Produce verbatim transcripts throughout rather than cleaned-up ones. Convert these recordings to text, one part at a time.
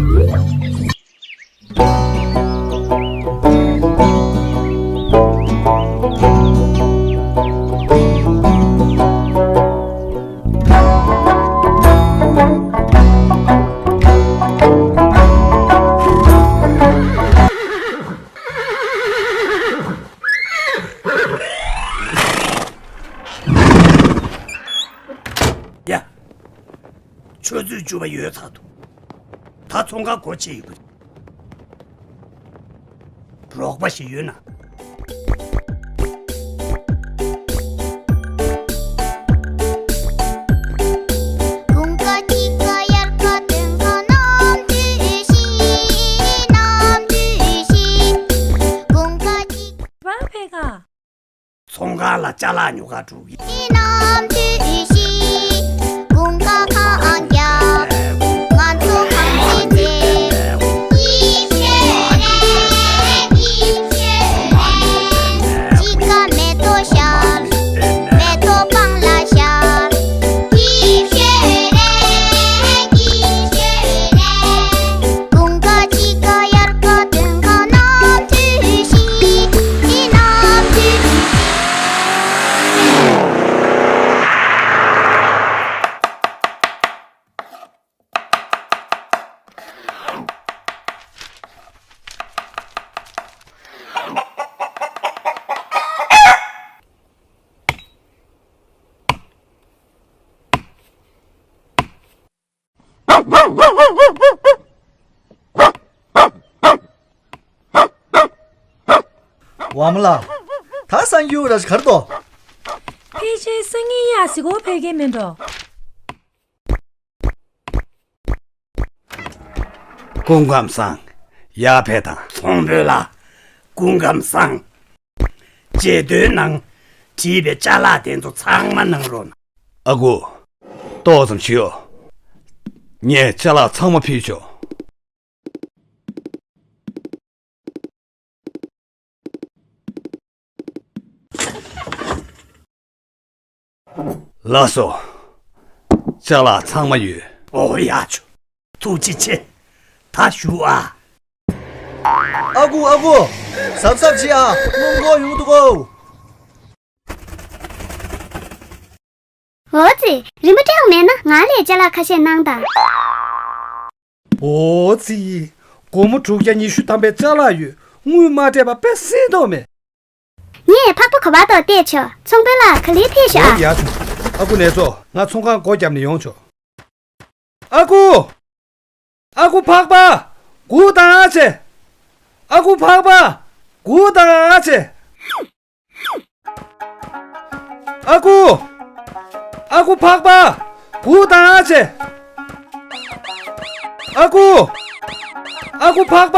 ཡ། ཆུ་ཚོད་བཅུ་པ་ཡོལ་ཚར་འདུག་ད་ཚོང་ཁང་སྒོ་ཕྱེ་ཡོད་པ་རེད། རོགས་པ་ཞིག་ཡོད་ན། ཚོང་ཁང་ལ་ཅ་ལག་ཉོ་གར་འགྲོ་གི། ཝ་མ་ལ། ད་སང་རྒྱུ་ར་གར་དོ། ཕལ་ཆེར་སང་ཉིན་ཡ་གཟིགས་སྐོར་ཕེབས་ཀྱི་མིན་འགྲོ། སྐུ་ཁམས་བཟང་། ཡར་ཕེབས་དང་། ཚོང་དཔོན་ལགས། སྐུ་ཁམས་བཟང་། བརྗེད་དོན་ནང་བྲིས་པའི་ཅ་ལག་དེ་ཚོ་ཚང་མ་གནང་རོགས་གནང་། ཨ་ཁུ། ཏོག་ཙམ་བཞུགས། ངས་ཅ་ལག་ཚང་མ་ཕུལ་ཆོག་ལགས་སོ། ཅ་ལག་ཚང་མ་ཡོད། ཨོ་ཡ་ཆོ། ཐུགས་རྗེ་ཆེ། ད་བཞུགས་ཨ། ཨ་ཁུ་ཨ་ཁུ། གཟབ་གཟབ་བྱེད་ཨ། སྣུམ་འཁོར་ཡོང་འདུག་གོ། འོ་ཙི། རིན་པ་སྤྲད་དགོས་མེད་ན་ང་ལ་ཅ་ལག་ཁ་ཤས་གནང་དང་། འོ་ཙི། སྒོར་མོ་དྲུག་བརྒྱ་ཉི་ཤུ་ཐམ་པའི་ཅ་ལག་ཡོད། དངུལ་མ་སྤྲད་པ་དཔེ་སྲིད་དོ་མེད། ངས་ཕག་པ་ག་པར་འདུག་བལྟས་ཆོག་ཚོང་དཔོན་ལགས་ག་ལེར་ཕེབས་ཤོག་ཨ། ཡ་ཆུ། ཨ་ཁུ་ནེ་ཙོ། ང་ཚོང་ཁང་སྒོ་བརྒྱབ་ནས་ཡོང་ཆོག་ཨ་ཁུ། ཨ་ཁུ་ཕག་པ། སྒུག་དང་ཨ་ཅེ། ཨ་ཁུ་ཕག་པ། སྒུག་དང་ཨ་ཅེ། ཨ་ཁུ། ཨ་ཁུ་ཕག་པ། སྒུག་དང་ཨ་ཅེ། ཨ་ཁུ། ཨ་ཁུ་ཕག་པ།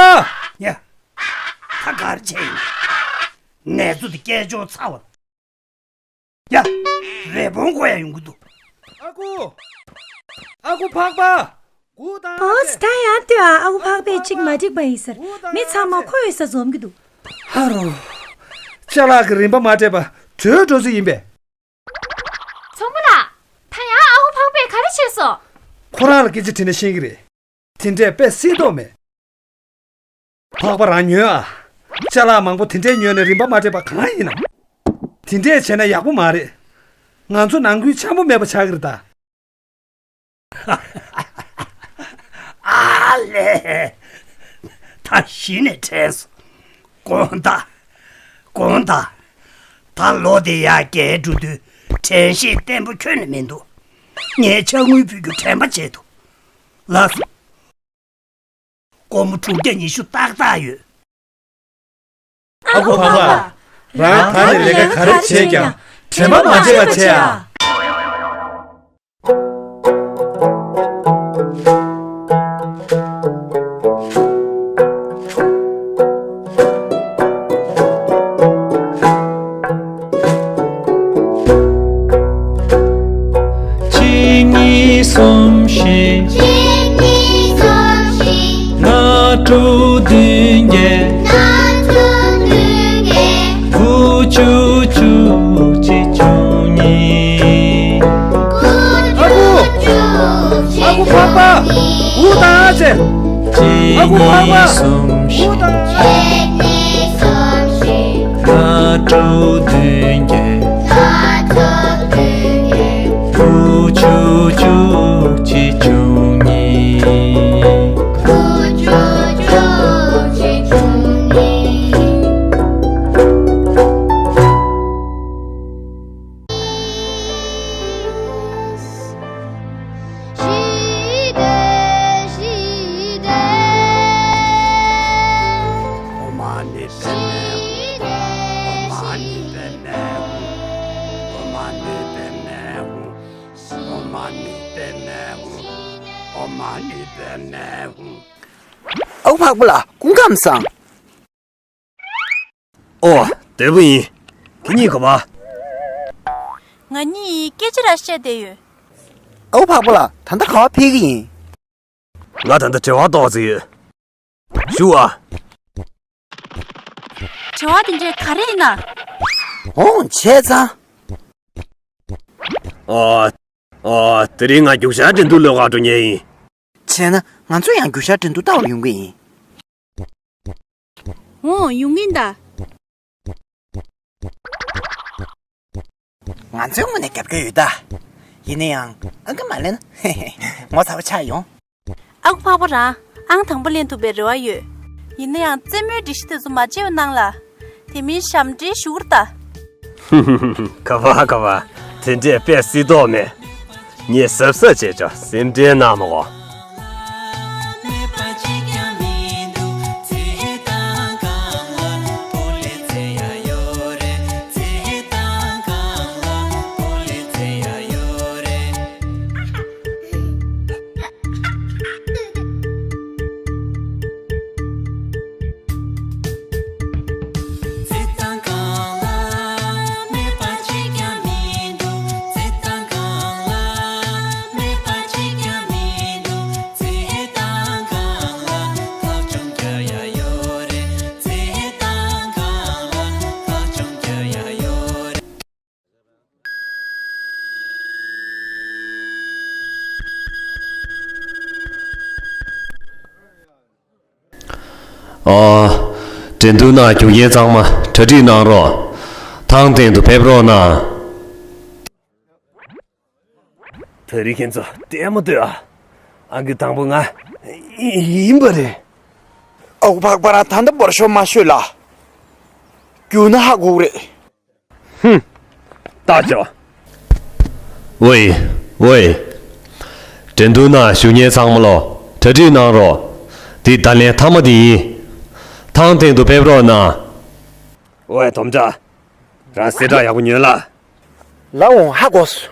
ཡ། ད་གར་བྱས་ཡིན། ནེ་ཙོ་དེ་སྐད་ཅོར་ཚ་བ། ཡ། རི་བོང་གོ་ཡ་ཡོང་གི་འདུག་ཨ་ཁུ། ཨ་ཁུ་ཕག་པ། སྒུག་དང་ཨ་ཅེ། ཨོ་ཙི། ད་ཡང་ལྟོས་ཨ། ཨ་ཁུ་ཕག་པས་གཅིག་མ་འགྲིག་པ་ཡིན་ཟེར། མི་ཚང་མ་ཁོ་ཡོད་ས་འཛོམས་ཀྱི་འདུག་ཧ་རོ། ཅ་ལག་གི་རིན་པ་མ་སྤྲད་པ་བྲོས་འགྲོ་རྩིས་ཡིན་པས། ཚོང་པ་ལགས། ད་ཡང་ཨ་ཁུ་ཕག་པས་ག་རེ་བྱས་སོང་། ཁོ་རང་ལ་སྐད་ཆ་དྲིས་ན་ཤེས་ཀྱི་རེད། དེ་འདྲས་དཔེ་སྲིད་དོ་མེད། ཕག་པ་རང་ཉོན་ཨ། ཅ་ལག་མང་པོ་དེ་འདྲས་ཉོས་ནས་རིན་པ་མ་སྤྲད་པ་གང་ཡིན་ནམ། དེ་འདྲས་བྱས་ན་ཡག་པོ་མ་རེད། ང་ཚོ་ནང་ཁུལ་འཆམ་པོ་མེད་པ་ཆགས་ཀྱི་རེད་ད། ཨ་ལས། ད་གཞི་ནས་དྲན་སོང་། དགོངས་དག་དགོངས་དག་ད་ལོ་དེ་ཡར་རྒྱས་འགྲོ་དུས་དྲན་ཤེས་བརྟན་པོ་ཁྱོན་ནས་མི་འདུག་ངས་ཕྱག་དངུལ་ཕུལ་རྒྱུ་དྲན་པ་བྱས་འདུག་ལགས་སོ། སྒོར་མོ་དྲུག་བརྒྱ་ཉི་ཤུ་ཏག་ཏག་ཡོད། ཨ་ཁུ་ཕག་པ། རང་ད་ནས་ལས་ཀ་ག་རེ་བྱས་ཀྱང་དྲན་པ་མ་བརྗེད་པ་བྱས་ཨ། གཅིག་གཉིས་གསུམ་བཞི། གཅིག་གཉིས་གསུམ་བཞི། ལྔ་དྲུག་བདུན་བརྒྱད། ལྔ་དྲུག་བདུན་བརྒྱད། དགུ་བཅུ་བཅུ་གཅིག་བཅུ་གཉིས། དགུ་བཅུ་བཅུ་གཅིག་བཅུ་གཉིས། ཨ་ཁུ་ཕག་པ། སྒུག་དང་ཨ་ཅེ། གཅིག་གཉིས་གསུམ་བཞི། ལྔ་དྲུག་བདུན་བརྒྱད། དགུ་བཅུ་བཅུ་གཅིག་བཅུ་གཉིས། ཨའུ་འཕགས་པ་ལགས་སྐུ་ཁམས་བཟང་། ཨོ། བདེ་པོ་ཡིན། ཁྱེད་གཉིས་ག་པར། ང་གཉིས་སྐད་ཆ་ར་བཤད་བསྡད་ཡོད། ཨའུ་འཕགས་པ་ལགས་ད་ལྟ་ག་པར་ཕེབས་ཀྱི་ཡིན། ང་ད་ལྟ་འབྲེལ་བ་གཏོང་ཟེར་ཡོད། ཞུ་བ། དྲི་བ་དེ་འདྲས་ག་རེ་ཡིན་ན། འོང་བྱས་ཙང་། ཨོ། ཨོ། དེ་རིང་ང་རྒྱུག་ཤར་འགྲན་བསྡུར་ལ་ཕེབས་འགྲོ་མཁན་ཡིན། བྱས་ན་ང་ཚོ་ཡང་རྒྱུག་ཤར་འགྲན་བསྡུར་ལྟ་བར་ཡོང་གི་ཡིན། འོང་ཡོང་གི་ཡིན་ད། ང་ཚོའི་ངོས་ནས་རྒྱབ་སྐྱོར་ཡོད་ད། ཡིན་ན་ཡང་ཨང་ཀི་མ་ལེན་ན་ངོ་ཚ་པོ་ཆགས་ཡོང་། ཨ་ཁུ་འཕགས་པ་རང་ཨང་དང་པོ་ལེན་ཐུབ་པའི་རེ་བ་ཡོད། ཡིན་ན་ཡང་རྩེད་མོའི་སྒྲིག་གཞི་དེ་ཚོ་མ་བརྗེད་པ་གནང་ལ། དེ་མིན་ཞབས་འདྲེན་ཞུ་གི་རེད་ད། ག་པར་ག་པར། དེ་འདྲས་དཔེ་སྲིད་དོགས་མེད། ངས་གཟབ་གཟབ་བྱས་ཆོག་སེམས་ཁྲལ་གནང་མི་དགོས། ཨ། འགྲན་བསྡུར་ནང་རྒྱུག་མཁན་ཚང་མ་གྲ་སྒྲིག་གནང་རོགས། ཐང་སྟེང་དུ་ཕེབས་རོགས་གནང་། དེ་རིང་ཁྱེད་ཚོ་ལྟད་མོ་ལྟོས་ཨ། ཨང་ཀི་དང་པོ་ང་ཡིན་པ་རེད། ཨའུ་འཕགས་པ་རང་ད་ལྟ་འབར་ཤོག་མ་ཤོད་ལ། རྒྱུགས་ན་ཧ་གོ་གི་རེད། ཧུམ། ལྟ་ཆོག་ཝེ། ཝེ། འགྲན་བསྡུར་ནང་ཞུགས་མཁན་ཚང་མ་ལོ། གྲ་སྒྲིག་གནང་རོགས། འདི་བརྡ་ལན་མཐའ་མ་དེ་ཡིན། ཐང་སྟེང་དུ་ཕེབས་རོགས་གནང་། ཝེ་དོམ་བྱ། རང་གསལ་བསྒྲགས་ཡག་པོ་ཉོན་ལ། ལ་འོང་ཧ་གོ་སོང་།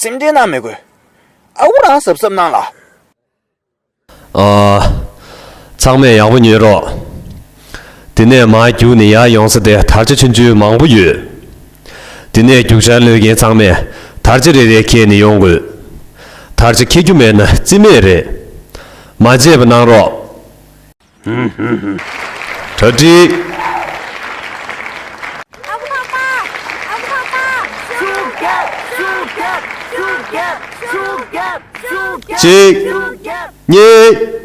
སེམས་ཁྲལ་གནང་མི་དགོས། ཨའུ་རང་གཟབ་གཟབ་གནང་ལ། ཨ། ཚང་མས་ཡག་པོ་ཉོན་རོགས། དེ་ནས་མར་རྒྱུགས་ནས་ཡར་ཡོང་ས་དེ་དར་ཆ་ཆུང་ཆུང་མང་པོ་ཡོད། དེ་ནས་རྒྱུག་ཤར་གློད་མཁན་ཚང་མས་དར་ཆ་རེ་རེ་འཁྱེར་ནས་ཡོང་དགོས། དར་ཆ་འཁྱེར་རྒྱུ་མེད་ན་རྩིས་མེད་རེད། མ་བརྗེད་པ་གནང་རོགས། གྲ་སྒྲིག་ཨ་ཁུ་འཕགས་པ། ཨ་ཁུ་འཕགས་པ། ཤུགས་རྒྱབ། ཤུགས་རྒྱབ། ཤུགས་རྒྱབ། ཤུགས་རྒྱབ། ཤུགས་རྒྱབ། གཅིག་ཤུགས་རྒྱབ། གཉིས།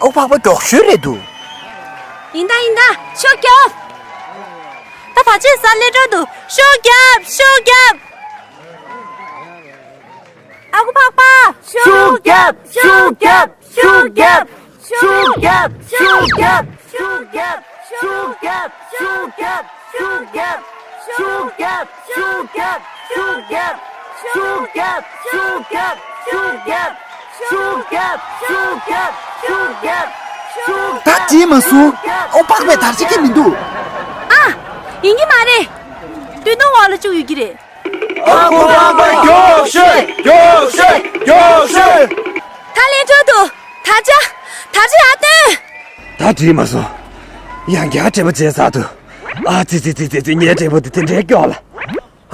ཨོ་འཕགས་པ་མགྱོགས་ཤོས་རེད་འདུག་ཡིན་ད་ཡིན་ད། ཤུགས་རྒྱོབ། ད་ད་ཅི་ས་ལེ་འགྲོ་འདུག་ཤུགས་རྒྱོབ། ཤུགས་རྒྱོབ། ཨ་ཁུ་འཕགས་པ། ཤུགས་རྒྱོབ། ཤུགས་རྒྱོབ། ཤུགས་རྒྱོབ། ཤུགས་རྒྱོབ། ཤུགས་རྒྱོབ། ཤུགས་རྒྱོབ། ཤུགས་རྒྱོབ། ཤུགས་རྒྱོབ། ཤུགས་རྒྱོབ། ད་བྲིས་མ་སོང་། ཨོ་འཕགས་པས་དར་ཆ་ཁྱེར་མི་འདུག་ཨ། ཡིན་གྱི་མ་རེད། སྟོད་ཐུང་འོག་ལ་བཅུག་ཡོད་ཀྱི་རེད། ཨ་ཁུ་འཕགས་པ་མགྱོགས་ཤོས། མགྱོགས་ཤོས། མགྱོགས་ཤོས། ད་ལས་འཕྲོ་འདུག་དར་ཆ། དར་ཆ་ཡར་བཏོན། ད་བྲིས་མ་སོང་། ཡང་བསྐྱར་སྤྲད་པ་བྱས་ཚར་འདུག་ཨ་ཙི་ཙི་ཙི་ཙི་ཙི། ངའི་སྤྲད་པ་དེ་དེ་འདྲའི་མགྱོགས་ལ། ད་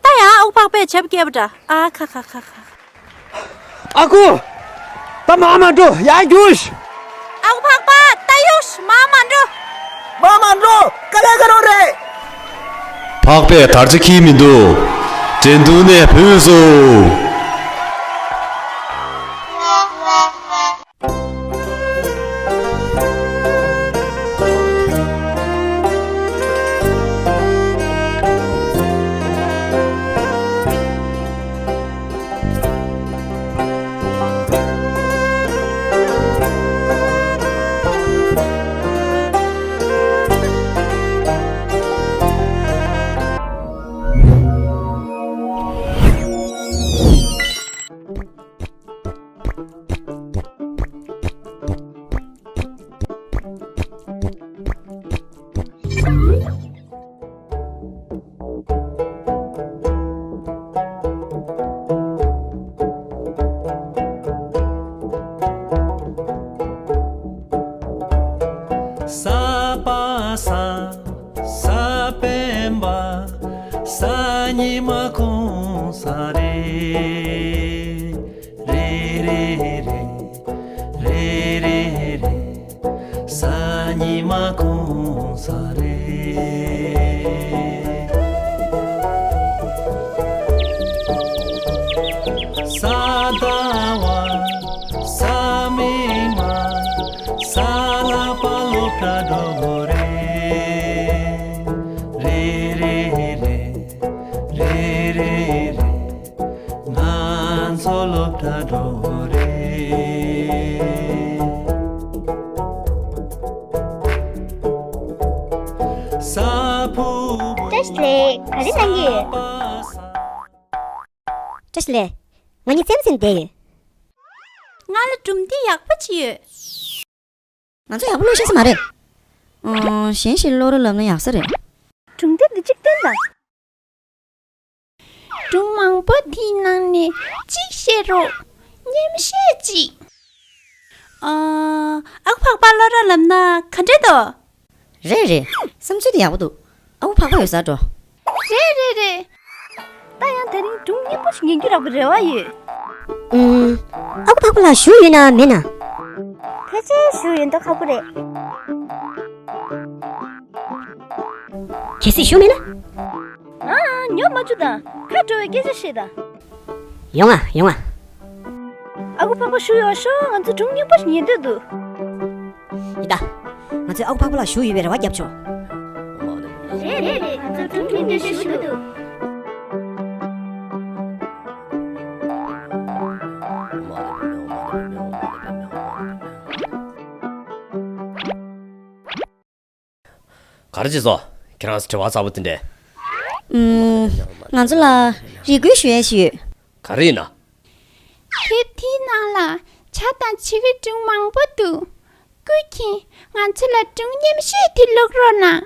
ཡང་ཨ་ཁུ་འཕགས་པས་བྱབ་བཀལ་བ་འདྲ། ཨ་ཁ་ཁ་ཁ་ཁ། ཨ་ཁུ། ད་མར་མ་འགྲོ། ཡར་རྒྱུགས། ཨ་ཁུ་འཕགས་པ། ད་ཡོང་། མར་མ་འགྲོ། མར་མ་འགྲོ། དཀའ་ལས་ཁག་པོ་རེད། འཕགས་པས་དར་ཆ་འཁྱེར་མི་འདུག་དྲན་གདུང་ནས་བུད་སོང་། ས་པ་ས། ས་པན་པ། ས་ཉི་མ་གུང་ས་རེད། རེད་རེད་རེད། རེད་རེད་རེད། ས་ཉི་མ་གུང་ས་རེད། ས་ཟླ་བ། ས་སྨིན་མ། ས་ལྷག་པ་སློབ་གྲྭ་འགྲོ་དགོས་རེད། རེད་རེད་རེད། རེད་རེད་རེད། ང་ཚོ་སློབ་གྲྭ་འགྲོ་དགོས་རེད། ས་ཕུ། བཀྲ་ཤིས་བདེ་ལེགས། ག་རེ་གནང་གི་ཡོད། བཀྲ་ཤིས་བདེ་ལེགས། ང་གཉིས་རྩེད་མོ་རྩེ་ནས་བསྡད་ཡོད། ང་ལ་སྒྲུང་དེབ་ཡག་པོ་ཅིག་ཡོད། ང་ཚོ་ཡག་པོ་ཀློག་ཤེས་ས་མ་རེད། ཨང་། གཞན་ཞིག་ཀློག་རོགས་ལབ་ན་ཡག་ས་རེད། སྒྲུང་དེབ་འདི་གཅིག་སྟོན་དང་། སྒྲུང་མང་པོ་དེའི་ནང་ནས་གཅིག་བཤད་རོགས། རྙེད་མི་ཤེས་ཅིག་ཨ། ཨ་ཁུ་འཕགས་པ་ཀློག་རོགས་ལབ་ན་ག་འདྲ་འདུག་རེད་རེད། བསམ་ཚུལ་དེ་ཡག་པོ་འདུག་ཨ་ཁུ་འཕགས་པ་ཡོད་སར་འགྲོ། རེད་རེད་རེད། ད་ཡང་དེ་རིང་སྒྲུང་སྙན་པོ་ཞིག་ཉན་རྒྱུ་རག་པའི་རེ་བ་ཡོད། ཨུམ། ཨ་ཁུ་འཕགས་པ་ལགས་བཞུགས་ཡོད་ན་མེད་ན། ཕལ་ཆེར་བཞུགས་ཡོད་མདོག་ཁ་པོ་རེད། གལ་སྲིད་བཞུགས་མེད་ན། ཨ། ཉོབ་མ་བཅུག་དང་། ཁ་དྲོ་བའི་སྐད་ཆ་བཤད་དང་། ཡོང་ང་ཡོང་ང་། ཨ་ཁུ་འཕགས་པ་བཞུགས་ཡོད་ཤོག་ང་ཚོ་སྒྲུང་སྙན་པོ་ཞིག་ཉན་འདོད་འདུག་ཡིན་ད། ང་ཚོས་ཨ་ཁུ་འཕགས་པ་ལགས་བཞུགས་ཡོད་པའི་རེ་བ་བརྒྱབ་ཆོག་རེད་རེད་རེད། ང་ཚོ་སྒྲུང་ཉན་འདོད་ཞེ་པོ་འདུག་ག་རེ་བྱས་སོང་། ཁྱེད་རང་ཚོ་བྲེལ་བ་ཚ་པོ་དེ་འདྲས། ཨུམ། ང་ཚོ་ལ་རེ་སྐུལ་ཞུ་ཡས་ཞིག་ཡོད། ག་རེ་ཡིན་ན། དེབ་དེའི་ནང་ལ་བྱ་དང་བྱི་གའི་སྒྲུང་མང་པོ་འདུག་སྐུ་མཁྱེན། ང་ཚོ་ལ་སྒྲུང་རྙིང་ཤོས་དེ་ཀློག་རོགས་གནང་།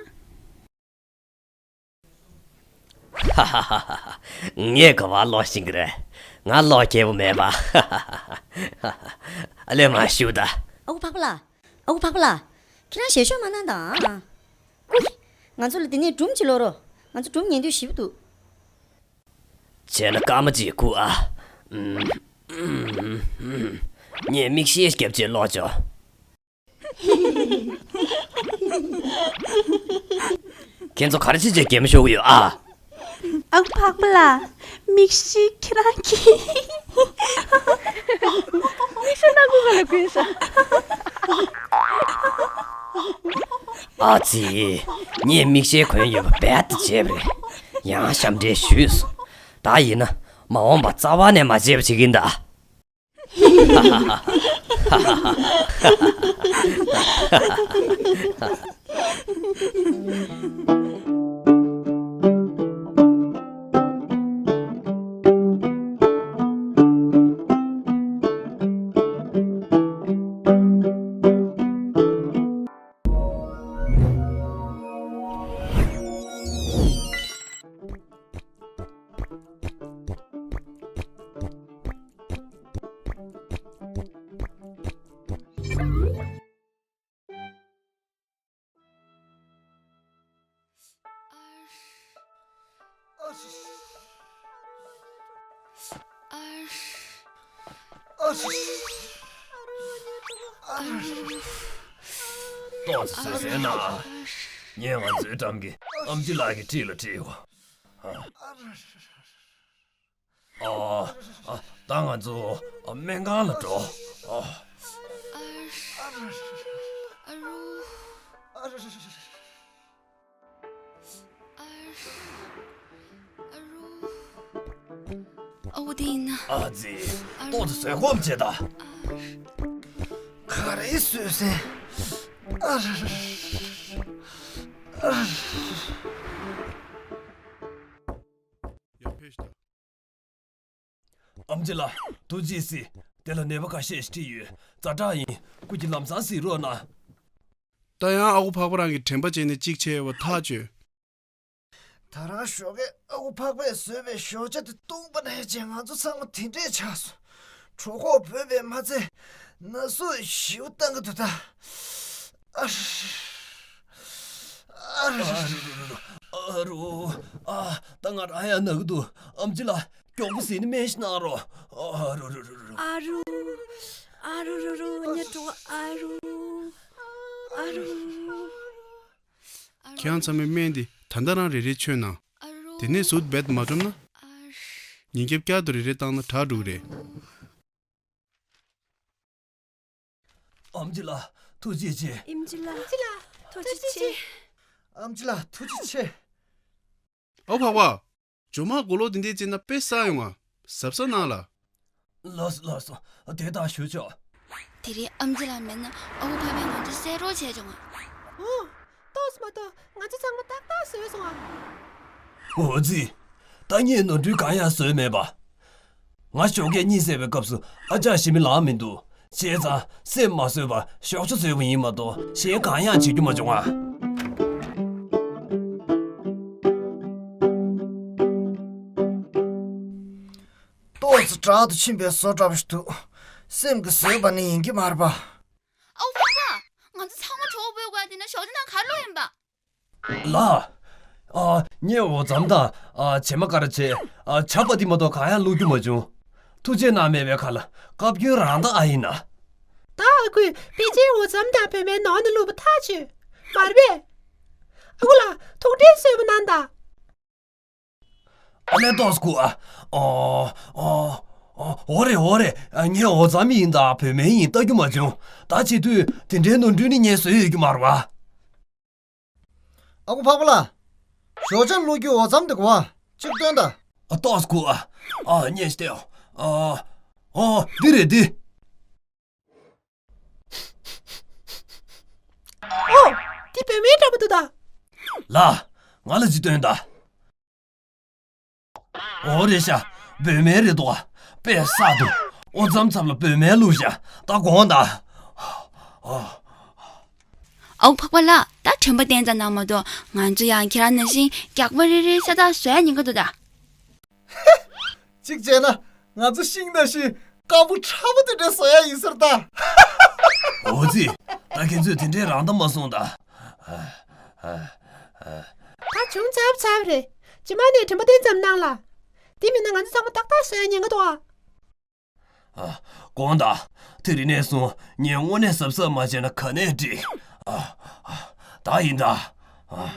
ཧ་ཧ་ཧ་ཧ། ངས་ག་པར་ཀློག་ཤེས་ཀྱི་རེད། ང་ཀློག་མཁས་པོ་མེད་པ། ཨ་ལས་མར་བཞུགས་དང་། ཨ་ཁུ་འཕགས་པ་ལགས། ཨ་ཁུ་འཕགས་པ་ལགས། ཁྱེད་རང་ཞལ་ཤོག་མ་གནང་དང་། ཨ། ཀུ། ང་ཚོ་ལ་འདི་ནས་སྒྲུང་ཅིག་ཀློག་རོགས། ང་ཚོ་སྒྲུང་ཉན་འདོད་ཞེ་པོ་འདུག་བྱས་ན་སྐར་མ་གཅིག་སྒུག་ཨ། ཨུམ། ཨུམ། ངས་མིག་ཤེལ་བརྒྱབ་བྱས་ཀློག་ཆོག་ཁྱེད་ཚོ་ག་རེ་བྱས་བྱས་གད་མོ་ཤོར་གྱི་ཡོད་ཨ། ཨ་ཁུ་འཕགས་པ་ལགས། མིག་ཤེལ་ཁྱེད་རང་གིས། མིག་ཤེལ་སྣ་ཁུག་ག་ལ་གོན་ཤག་ཨ་ཙི། ངས་མིག་ཤེལ་གོན་ཡོད་པ་རྦད་དེ་བརྗེད་པ་རེད། ཡང་ཞབས་འདྲེན་ཞུས་སོང་། ད་ཡིན་ན་མ་འོངས་པ་རྩ་བ་ནས་མ་བརྗེད་པ་བྱེད་ཀྱིན་གདའ། ཏོག་ཙམ་བཟོད་བསྲན་གནང་། ངས་ང་ཚོའི་འགྲམ་གྱི་ཨམ་ཆི་ལགས་ཀྱི་འཁྲིས་ལ་ཁྲིད་དགོས། ཨ། ཨ། ད་ང་ཚོ་སྨན་ཁང་ལ་འགྲོ། ཨ། ཨ་རུ། ཨ་རུ། ཨ་རུ། ཨ་འོ་དེ་ཡིན་ན། ཨ་ཙི། ཨ་རུ། ཏོག་ཙམ་བཟོད་སྒོམ་བྱེད་ད། ཨ་རུ། ག་རེ་བཟོད་བསྲན། ཨ་རུ། ཨ་རུ། ཡར་ཕེབས་ཤིག་ད། ཨམ་ཆི་ལགས། ཐུགས་རྗེ་གཟིགས། དེ་ལ་ནད་པ་ཁ་ཤས་ཤིག་ཁྲིད་ཡོད། ཛ་དྲག་ཡིན། སྐུ་མཁྱེན་ལམ་སང་གཟིགས་རོགས་གནང་། ད་ཡང་ཨ་ཁུ་འཕགས་པ་རང་གི་དྲན་པ་བརྗེད་ནས་གཅིག་བྱས་པ་ཐག་ཆོད། ད་རང་ཞོགས་ཀས་ཨ་ཁུ་འཕགས་པས་བཟོས་པའི་ཞོགས་ཇ་དེ་བཏུངས་པ་ནས་བྱས་ང་ཚོ་ཚང་མ་དེ་འདྲས་ཆགས་སོང་། གྲོད་ཁོག་བོས་པས་མ་ཚད་ན་ཟུག་ཞེ་པོ་བཏང་གི་འདུག་ད། ཨ་རུ། ཨ་རུ། ཨ་རུ། ཨ། ད་ང་རང་ཡང་ན་གི་འདུག་ཨམ་ཆི་ལགས། མགྱོགས་པོ་གཟིགས་ནས་སྨན་ཞིག་གནང་རོགས། ཨ་རུ་རུ་རུ་རུ། ཨ་རུ། ཨ་རུ་རུ་རུ། ངའི་གྲོད་ཁོག་ཨ་རུ། ཨ་རུ། ཁྱེད་རང་ཚང་མས་སྨན་འདི་ད་ལྟ་རང་རེ་རེ་མཆོད་གནང་། དེ་ནས་ཟུར་དུ་རྦད་དེ་མ་སྒྲུབ་ན། ཉིན་རྒྱབ་བསྐྱར་དུ་རེ་རེ་བཏང་ན་དྲག་འགྲོ་གི་རེད། ཨམ་ཆི་ལགས། ཐུགས་རྗེ་ཆེ། ཨམ་ཆི་ལགས། ཨམ་ཆི་ལགས། ཐུགས་རྗེ་ཆེ། ཨམ་ཆི་ལགས། ཐུགས་རྗེ་ཆེ། ཨོ་འཕགས་པ། ཇོ་མ་མགོ་ལོག་འདི་འདྲས་བཙལ་ན་དཔེ་བསགས་ཡོང་ང་། གཟབ་གཟབ་གནང་ལ། ལགས་སོ་ལགས་སོ། དེ་ལྟར་ཞུ་ཆོག་དེ་རིང་ཨམ་ཆི་ལགས་མེད་ན་ཨ་ཁུ་འཕགས་པས་ང་ཚོ་བསད་རོགས་བྱས་བྱུང་ང་། ཨོ། ཏོག་ཙམ་མ་གཏོགས་ང་ཚོ་ཚང་མ་ཏག་ཏག་བཟོས་སོང་ང་། འོ་ཙི། ད་ངས་ནོར་འཁྲུལ་གང་ཡང་བཟོས་མེད་པ། ང་ཞོགས་ཀས་གཉིད་སད་པའི་སྐབས་སུ་ཨ་ཅག་ཞི་མི་ལངས་མི་འདུག་བྱས་ཙང་སེམས་མ་བཟོད་པར་ཞོགས་ཇ་བཟོས་པ་ཡིན་མ་གཏོགས་གཞན་གང་ཡང་བྱེད་རྒྱུ་མ་བྱུང་ང་། ཏོག་ཙམ་དྲག་ཏུ་ཕྱིན་པའི་བཟོ་འདྲ་པོ་ཞིག་འདུག་སེམས་ཀྱིས་བཟོས་པ་ནི་ཡིན་གྱི་མ་རེད་པ། ཨའུ་ཕ་མ། ང་ཚོ་ཚང་མ་གྲོད་པོ་ལྟོགས་དེ་ན་ཞོགས་ཇ་ནང་ག་རེ་བླུགས་ཡིན་པ། ལགས། ཨ། ངས་འོ་རྫམ་དང་། ཨ། བྱེ་མ་ཀ་ར་བྱེ། ཨ། ཇ་པ་ཏི་མ་གཏོགས་གང་ཡང་བླུགས་རྒྱུ་མ་བྱུང་། ཐུགས་རྗེ་གནང་མེད་པའི་ཁ་ལ་བཀའ་བཀྱོན་རང་ད་ཨ་ཡིན་ན། ད་ཨ་ཁུས་དཔེ་ཆའི་འོ་རྫམ་དང་བོད་མའི་ནང་ནས་བླུགས་པ་ཐག་ཆོད། མ་རེད་པས། ཨ་ཁུ་ལགས་ཐུགས་ཁྲལ་གསོལ་པོ་གནང་དང་། ཨ་ལས་ཏོག་ཙམ་སྒུག་ཨ། ཨོ། ཨོ། ཨོ། འོ་རེད་འོ་རེད། ངས་འོ་རྫམ་ཡིན་དང་བོད་མའི་ཡིན་ལྟ་རྒྱུ་མ་བྱུང་། ད་བྱེད་དུས་དེ་འདྲའི་ནོར་འཁྲུལ་ནི་ངས་བཟོས་ཡོད་རྒྱུ་མ་རེད་པ། ཨ་ཁུ་འཕགས་པ་ལགས། ཞོགས་ཇ་བླུག་རྒྱུའི་འོ་རྫམ་དེ་གོ་བ། གཅིག་སྟོན་དང་། ཨ། ཏོག་ཙམ་སྒུག་ཨ། ཨ། ཉན་ཤིག་ཨ། ཨོ། འདི་རེད་འདི། ཨོ། འདི་བོད་མའི་འདྲ་པོ་འདུག་ད། ལགས། ང་ལ་གཅིག་སྟོན་དང་། འོ་རེད་ཤག་བོད་མའི་རེད་འདུག་ཨ། དཔེ་བསགས་འདུག་འོ་རྫམ་ཚབ་ལ་བོད་མའི་བླུགས་ཤག་ད་དགོངས་དག་ཨོ། ཨའུ་འཕགས་པ་ལགས། ད་དྲན་པ་བསྟན་ཙམ་གནང་མ་གཏོགས་ང་ཚོ་ཡང་ཁྱེད་རང་ནང་བཞིན་རྒྱགས་པ་རེ་རེ་ཤ་སྟག་བཟོ་ཡ་ཉེན་ཁ་འདུག་ད། གཅིག་བྱས་ན་ང་ཚོ་ཤིང་ནང་བཞིན་དཀར་པོ་ཁྲ་པོ་དེ་འདྲ་བཟོ་ཡ་ཡིན་ཟེར་ད། འོ་ཙི། ད་ཁྱེད་ཚོས་དེ་འདྲའི་རང་གཏམ་མ་གསུངས་ད། ད་བྱུང་ཚར་ཚར་རེད། རྗེས་མ་ནས་དྲན་པ་བསྟན་ཙམ་གནང་ལ། དེ་མིན་ན་ང་ཚོ་ཚང་མ་ཏག་ཏག་བཟོ་ཡ་ཉེན་ཁ་འདུག་ཨ། ཨ། དགོངས་དག་དེ་རིང་ནས་བཟུང་ངས་དངོས་གནས་གཟབ་གཟབ་མ་བྱས་ན་ག་ནས་འགྲིག་ཨ། ཨ། ད་ཡིན་ད། ཨ།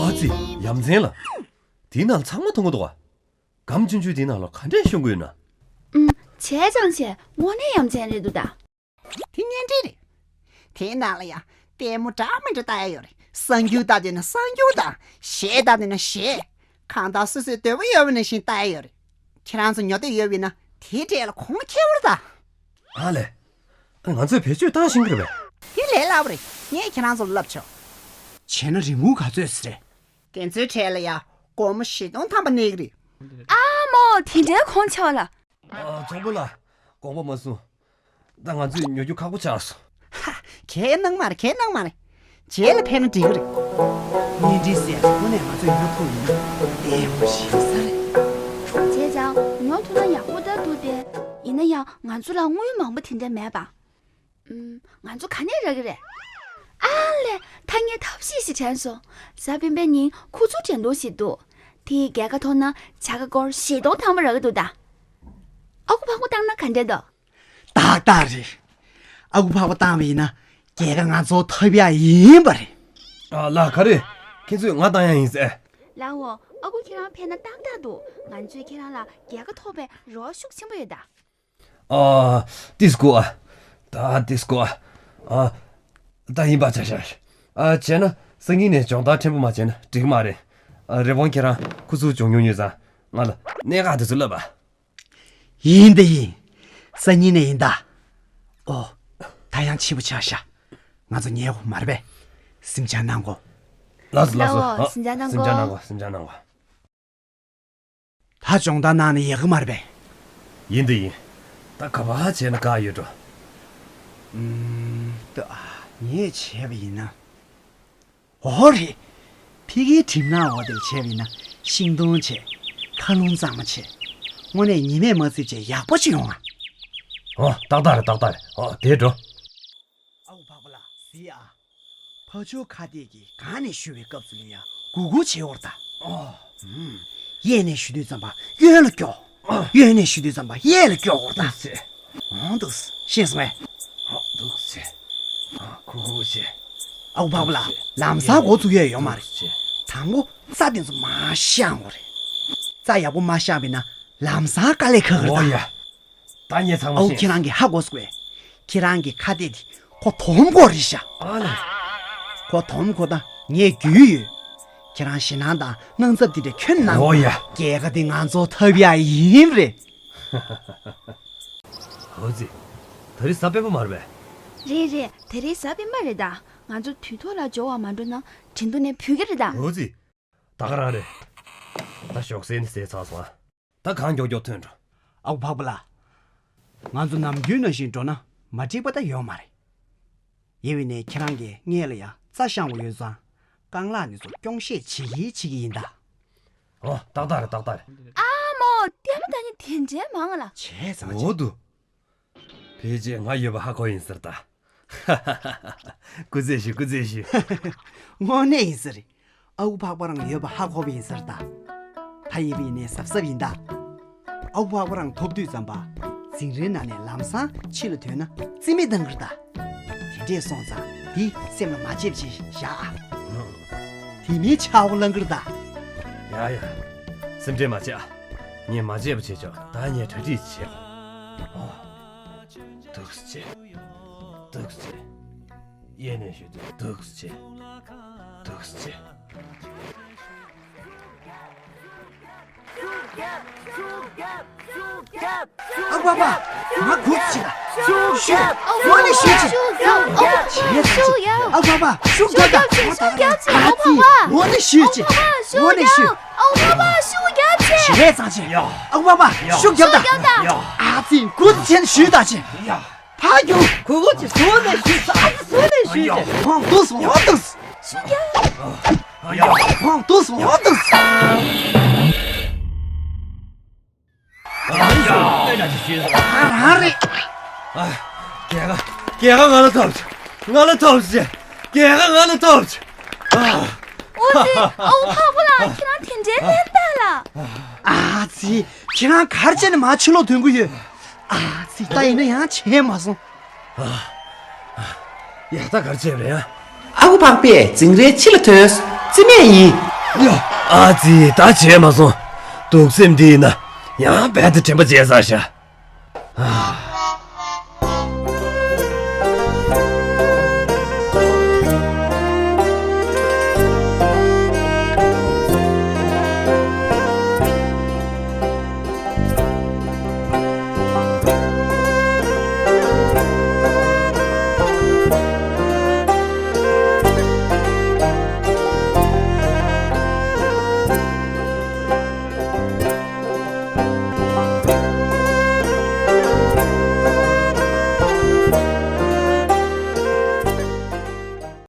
ཨ་ཙི། ཡ་མཚན་ལ། དེའི་ནང་ཚང་མ་མཐོང་གི་འདུག་ག། སྒམ་ཆུང་ཆུང་དེའི་ནང་ལ་ག་འདྲས་ཤོང་གི་ཡོད་ན། ཨུམ། བྱས་ཙང་བྱས། དངོས་གནས་ཡ་མཚན་རེད་འདུག་ད། དེ་གཉེན་སྒྲིག་རེད། དེའི་ནང་ལ་ཡང་ལྟད་མོ་འདྲ་མི་འདྲ་ལྟ་ཡ་ཡོད་རེད། གསར་འགྱུར་ལྟ་འདོད་ན་གསར་འགྱུར་དང་། གཞས་ལྟ་འདོད་ན་གཞས། གང་ལྟར་སོ་སོའི་འདོད་པ་ཡོད་པ་ནང་བཞིན་ལྟ་ཡ་ཡོད་རེད། ཁྱེད་རང་ཚོ་ཉོ་འདོད་ཡོད་པ་ཡིན་ན་དེའི་གྲས་ལ་གོང་ཁེ་བོར་ད། ཨ་ལས། ང་ཚོས་བེད་སྤྱོད་བཏང་ཤེས་ཀྱི་རེད་པས། དེ་ལས་སླ་པོ་རེད། ངས་ཁྱེད་རང་ཚོ་ལ་བསླབ་ཆོག་བྱས་ན་རིན་གོང་ག་ཚོད་རེད། དེ་ཚོའི་གྲས་ལ་ཡ་སྒོར་མོ་བཞི་སྟོང་ཐམ་པ་གནས་ཀྱི་རེད། ཨ་མོ། དེ་འདྲའི་གོང་ཆེ་བ་ལ། ཨ། ཚོང་དཔོན་ལགས། དགོངས་པ་མ་ཚོམ། ད་ང་ཚོས་ཉོ་རྒྱུ་ཁག་པོ་ཆགས་སོང་། ཧ། གའི་གནང་མ་རེད། གའི་གནང་མ་རེད། རྗེས་ལ་ཕེབས་ན་འགྲིག་གི་རེད། གཉེན་སྒྲིག་ཟེར་ཡ་དེ་དངོས་གནས་ང་ཚོས་ཉོ་ཐུབ་ཡིན་ན་ལྟད་མོ་ཞིག་ས་རེད། བྱས་ཙང་ཉོ་ཐུབ་ན་ཡག་པོ་ལྟར་འདུག་སྟེ། ཡིན་ན་ཡང་ང་ཚོ་ལ་དངུལ་མང་པོ་དེ་འདྲ་མེད་པ། ཨུམ། ང་ཚོ་ག་ནས་རག་གི་རེད། ཨ་ལས། ད་ངས་ཐབས་ཤེས་ཤིག་དྲན་སོང་། གཟའ་སྤེན་པའི་ཉིན་ཁུ་ཚུར་འགྲན་བསྡུར་ཞིག་འདུག་དེའི་རྒྱལ་ཁ་ཐོབ་ན་བྱ་དགའ་སྒོར་བཞི་སྟོང་ཐམ་པ་རག་གི་འདུག་ད། ཨ་ཁུ་ཕག་པ་བཏང་ན་ག་འདྲས་འདུག་ཏག་ཏག་རེད། ཨ་ཁུ་ཕག་པ་བཏང་བ་ཡིན་ན་རྒྱལ་ཁ་ང་ཚོ་ཐོབ་ཡ་ཡིན་པ་རེད། ཨ་ལགས། ག་རེ། ཁྱེད་ཚོས་ང་བཏང་ཡ་ཡིན་ཟེར། ལགས་འོ། ཨ་ཁུ་ཁྱེད་རང་ཕེབས་ན་ཏག་ཏག་འདུག་ང་ཚོས་ཁྱེད་རང་ལ་རྒྱལ་ཁ་ཐོབ་པའི་རེ་བ་ཤུགས་ཆེན་པོ་ཡོད་ད། ཨ། ཏིས་ཀོ་ཨ། ད་ཏིས་ཀོ་ཨ། ཨ། ད་ཡིན་པ་ཆ་བཞག་ཨ། བྱས་ན་སང་ཉིན་ནས་སྦྱོང་བརྡར་ཕྲན་བུ་མ་བྱས་ན་འགྲིག་གི་མ་རེད། ཨ། རི་བོང་ཁྱེད་རང་ཁུ་ཚུར་སྦྱོང་མྱོང་ཡོད་ཙང་ང་ལ་གནད་འགག་དེ་ཚོ་བསླབས་པ། ཡིན་ད་ཡིན། སང་ཉིན་ནས་ཡིན་ད། ཨོ། ད་ཡང་ཕྱི་པོ་ཆགས་ཤག་ང་ཚོ་ཉལ་དགོས་མ་རེད་པས། སེམས་ཆུང་གནང་དགོས། ལགས་སོ། ལགས་སོ། ལགས་འོ། ཨ། སེམས་ཆུང་གནང་དགོས། སེམས་ཆུང་གནང་དགོས། སེམས་ཆུང་གནང་དགོས། ད་སྦྱོང་བརྡར་གནང་ན་ཡག་གི་མ་རེད་པས། ཡིན་ད་ཡིན། ད་ག་པར་བྱས་ན་དགའ་ཡོད་འགྲོ། ཨུམ། ད་ངས་བྱས་པ་ཡིན་ན། འོ་རེད། ཕ་གིའི་གྲིབ་ནག་འོག་དེར་བྱས་པ་ཡིན་ན་ཤིང་སྡོང་བྱས། མཁའ་རླུང་གཙང་མ་བྱས། དངོས་གནས་ཉི་མས་མ་བསྲེགས་བྱས་ཡག་པོ་ཅིག་ཡོང་ང་། ཨོ། ཏག་ཏག་རེད། ཏག་ཏག་རེད། ཨོ། དེ་འགྲོ། ཨ་ཁུ་ཕག་པ་ལགས། གཟིགས་ཨ། ཕ་ཇོ་ཁ་གཏད་ཀྱིས་གང་ནས་གཞུ་བའི་སྐབས་སུ་ལ་ཡ་གུག་གུག་བྱེད་འོར་ད། ཨོ། ཨུམ། གཡས་ནས་གཞུ་དུས་ཙམ་པ་གཡོན་ལ་སྐྱོག་གཡོན་ནས་གཞུ་དུས་ཙམ་པ་གཡས་ལ་སྐྱོག་འོར་ད། འདུག་སེ། འོང་འདུག་སེ། ཤེས་སོང་ངས། འདུག་སེ། ཨ་ཁུ་ཕག་པ་ལགས། ལམ་སང་འགོ་ཚུགས་ཡས་ཡོད་མ་རེད། དང་པོ་རྩྭ་དེ་ཚོ་མར་བཤང་དགོས་རེད། རྩྭ་ཡག་པོ་མ་བཤང་བས་ན་ལམ་སང་དཀའ་ལས་ཁག་གི་རེད་ད། ཨོ་ཡ། ད་ངས་ཚང་མ་ཨོ། ཤེས་ཁྱེད་རང་གིས་ཧ་གོ་སོང་བས། ཁྱེད་རང་གི་ཁ་གཏད་དེ་ཁོ་དོམ་ཁོ་རེད་ཤག་ཨ་ལས། ཁོ་དོམ་ཁོ་ད་ངས་རྒྱུས་ཡོད། ཁྱེད་རང་ཞེད་སྣང་དང་དངངས་འཚབ་དེ་འདྲ་ཁྱོན་གནང་། ཨོ་ཡ། རྒྱལ་ཁ་དེ་ང་ཚོ་ཐོབ་ཡ་ཡིན་རེད། ཨོ་ཙི། ད་རེས་གཟའ་སྤེན་པ་མ་རེད་པས། རེད་རེད། ད་རེས་གཟའ་སྤེན་པ་རེད་ད། ང་ཚོ་དུས་ཐོག་ལ་འབྱོར་བ་མ་འགྲོ་ན་འགྲན་བསྡུར་ནས་བུད་ཀྱི་རེད་ད། ཨོ་ཙི། ད་ག་རང་རེད། ད་ཞོགས་ཟས་ནི་ཟས་ཚར་སོང་ཨ། ད་གང་མགྱོགས་མགྱོགས་ཐོན་འགྲོ། ཨ་ཁུ་ཕག་པ་ལགས། ང་ཚོ་ནམ་རྒྱུན་ནང་བཞིན་འགྲོ་ན་མ་འགྲིག་པ་ད་ཡོད་མ་རེད། ཡིན་པས་ན་ཁྱེད་རང་གིས་སྔོན་ལ་ཡ་རྩྭ་བཤང་བ་ཡོད་ཙང་རྐང་ལག་འདི་ཚོ་སྐྱོང་ཤེད་བྱེད་ཀྱི་བྱེད་ཀྱི་ཡིན་ད། ཨོ། ཏག་ཏག་རེད། ཏག་ཏག་རེད། ཨ་མོ། ལྟད་མོ་ལྟ་མཁན་དེ་འདྲའི་མང་ང་ལ། བྱས་ཙང་། འོ་དུ། ཕལ་ཆེར་ང་ཡོད་པ་ཧ་གོ་ཡིན་ཟེར་ད། སྐུ་རྩེད་ཞུ། སྐུ་རྩེད་ཞུ། དངོས་གནས་ཡིན་ས་རེད། ཨ་ཁུ་ཕག་པ་རང་ཡོད་པ་ཧ་གོ་བ་ཡིན་ས་རེད་ད། ད་ཡིན་པ་ཡིན་ནའི་གཟབ་གཟབ་ཡིན་ད། ཨ་ཁུ་ཕག་པ་རང་ཐོབ་དུས་ཙམ་པ། འཛིང་རའི་ནང་ནས་ལམ་སང་ཕྱི་ལ་ཐོན་ན་རྩིས་མེད་བཏང་གི་རེད་ད། དེ་འདྲས་སོང་ཙང་འདི་སེམས་ལ་མ་བརྗེད་པ་བྱས་བཞག་ཨ། དེ་མིན་ཆག་སྒོ་ལངས་གི་རེད་ད། ཡ་ཡ། སེམས་ཁྲལ་མ་བྱེད་ཨ། ངས་མ་བརྗེད་པ་བྱེད་ཆོག་ད་ངས་གྲ་སྒྲིག་བྱེད། ཨོ། འདུག་སེ་བྱེད། འདུག་སེ་བྱེད། གཡས་ནས་གཞུ་དུས། འདུག་སེ་བྱེད། འདུག་སེ་བྱེད། ཨ་ཁུ་པ་པ། ང་སྒུག་བྱེད་ད། ཤུགས་རྒྱབ། ངོ་ནས་ཤུགས་རྒྱབ། ཤུགས་རྒྱབ། ཨ་ཁུ་པ་པ། ཤུགས་རྒྱབ་ད། ཨ་ཙི། ངོ་ནས་ཤུགས་རྒྱབ། ངོ་ནས་ཤུགས། བྱས་ཙང་བྱས། ཨ་ཁུ་པ་པ། ཤུགས་རྒྱབ་ད། ཨ་ཙི། སྒུག་བྱེད་ད། ཤུགས་རྒྱབ་ད། ཕ་རྒྱུག་ཁུ་ཁུ་ཅིག་ཟུར་ནས་ཞུས། ཨ་ཙི། ཟུར་ནས་ཞུས་ཏེ། ཧོང་ཏུས། ཧོང་ཏུས། ཤུགས་རྒྱབ། ཧོང་ཏུས། ཧོང་ཏུས། ཨ་ཡ། ཨ་རང་རེད། ཨ། རྒྱལ་ཁ། རྒྱལ་ཁ་ང་ལ་ཐོབ་ཅིག་ང་ལ་ཐོབ་ཅིག་རྒྱལ་ཁ་ང་ལ་ཐོབ་ཅིག་ཨ། ཨོ་ཙི། ཨ་ཁུ་པ་པ་ལགས། ཁྱེད་རང་དེ་འདྲའི་ལན་བཏང་ལ། ཨ་ཙི། ཁྱེད་རང་ག་རེ་བྱས་ནས་མར་ཕྱི་ལོགས་ཐོན་གྱི་ཡོད། ཨ་ཙི། ད་ཡིན་ན་ཡང་བྱས་མ་སོང་། ཡ། ད་ག་རེ་བྱས་པ་རེད་ཨ། ཨ་ཁུ་པ་པས་འཛིང་རའི་ཕྱི་ལ་ཐོན། རྩིས་མེད་ཡིན། ཨ་ཙི། ད་བྱས་མ་སོང་། གདུག་སེམས་འདི་ཡིན་ན་ཡང་རྦད་དེ་དྲན་པ་བརྗེད་ཚར་ཤག